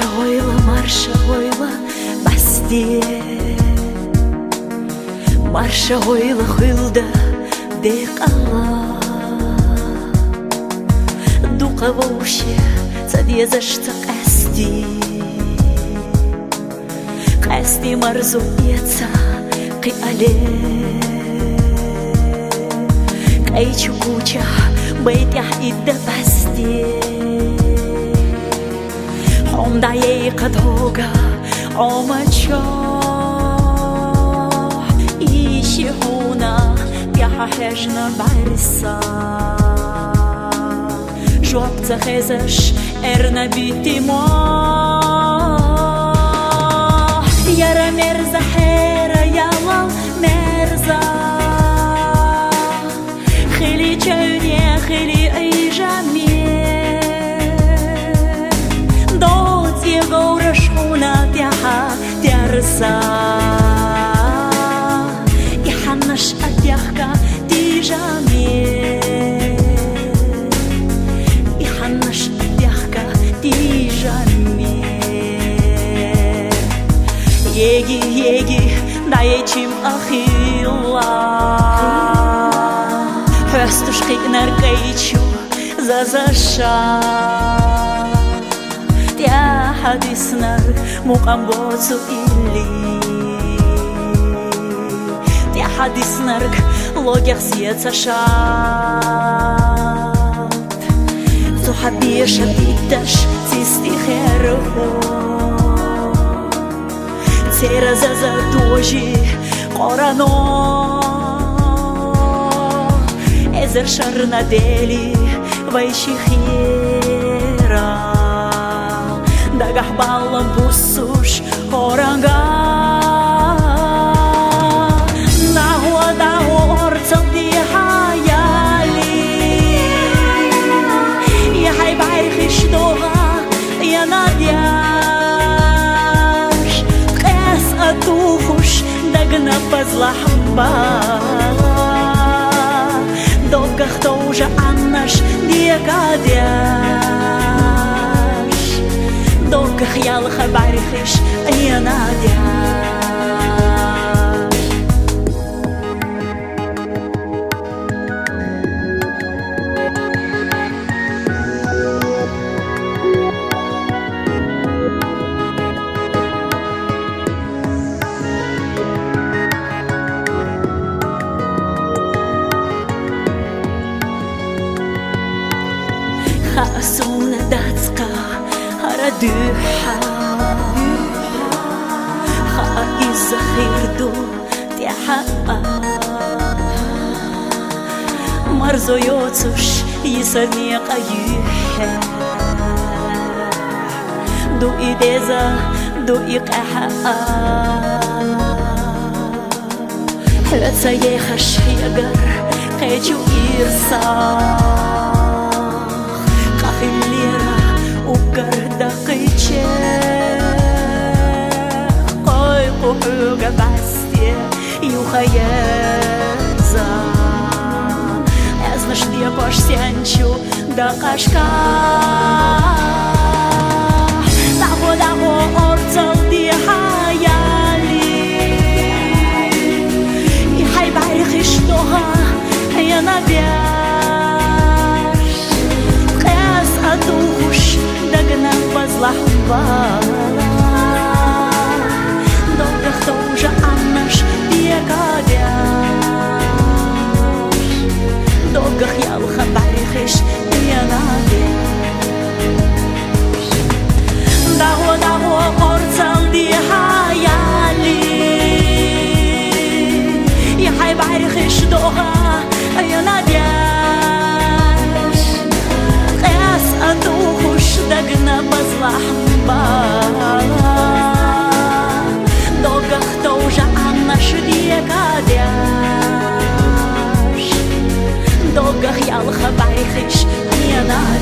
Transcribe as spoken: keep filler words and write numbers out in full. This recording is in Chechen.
Гъойла, марша гъойла, басде. Марша гъойла хуьлда декъала. Дукха вовши ца дезаш ца къаьсти. Къаьсти марзо эца кхиале. Къайчу куча байтӀехь идда басде. Хьуна дӀаейкха догӀа Ӏомачо, иши хьуна тӀаьхьа хьежна бӀарса. Жоп ца хезаш, эрна битти мо. Яра мерза хьера ялал мерза. Хили чевне, хили Ӏижаме. Доци говраш хьуна тӀаьхьа терза. И хьаннаш а тӀехка тижаме. И хьаннаш а тӀехка тижаме. Еги, еги, дӀаечим ахилла. Хьоьстуш кхиънар кӀайчу зазаша. ТӀаьхьа диснарг мукъам боцу илли. ТӀаьхьа диснарг логех сецаша. Цу хьабеша битташ цисти херхо. Цера заза дожи къорано. Эзар шарна дели вай шихера. Дагахь балла буссуш хӀоранга. Дагьо, дагьо, орцал дехьа яли. И хьай бӀайхиш догӀа, я надяш. Къес а тухуш, дагна пазлахь бала. Доггах товжа Ӏаннаш дегадеш. Доггах ялха бӀархиш Ӏенадеш. Хаа суна дацкъа хӀара дуьхьа. Хаа иза хир ду тӀаьхьа а. Марзо йоцуш йиса некъа юьхьехь. Ду и деза, ду и къаьхьа а. Хьоьца ехаш хьегар кхечу ирсах. Къахиллера уггар дакъиче. Къой кху хьуьга басте юха еза. Эзнаш декъош сенчу дакъашка. Дагьо, дагьо, орцал дехьа яли. И хьай бӀайхиш догӀа, я надяш. Къес а тухуш, дагна пазлахь бала. Доггах товжа Ӏаннаш декадеш. Доггах ялха бӀархиш Ӏенадеш. Дагьо, дагьо, орцал дехьа яли. И хьай бӀархиш догӀа, я надяш. Къес а тухуш, дагна пазлахь бала. Доггах товжа Ӏаннаш декадеш. Доггах ялха бӀайхиш Ӏенадеш.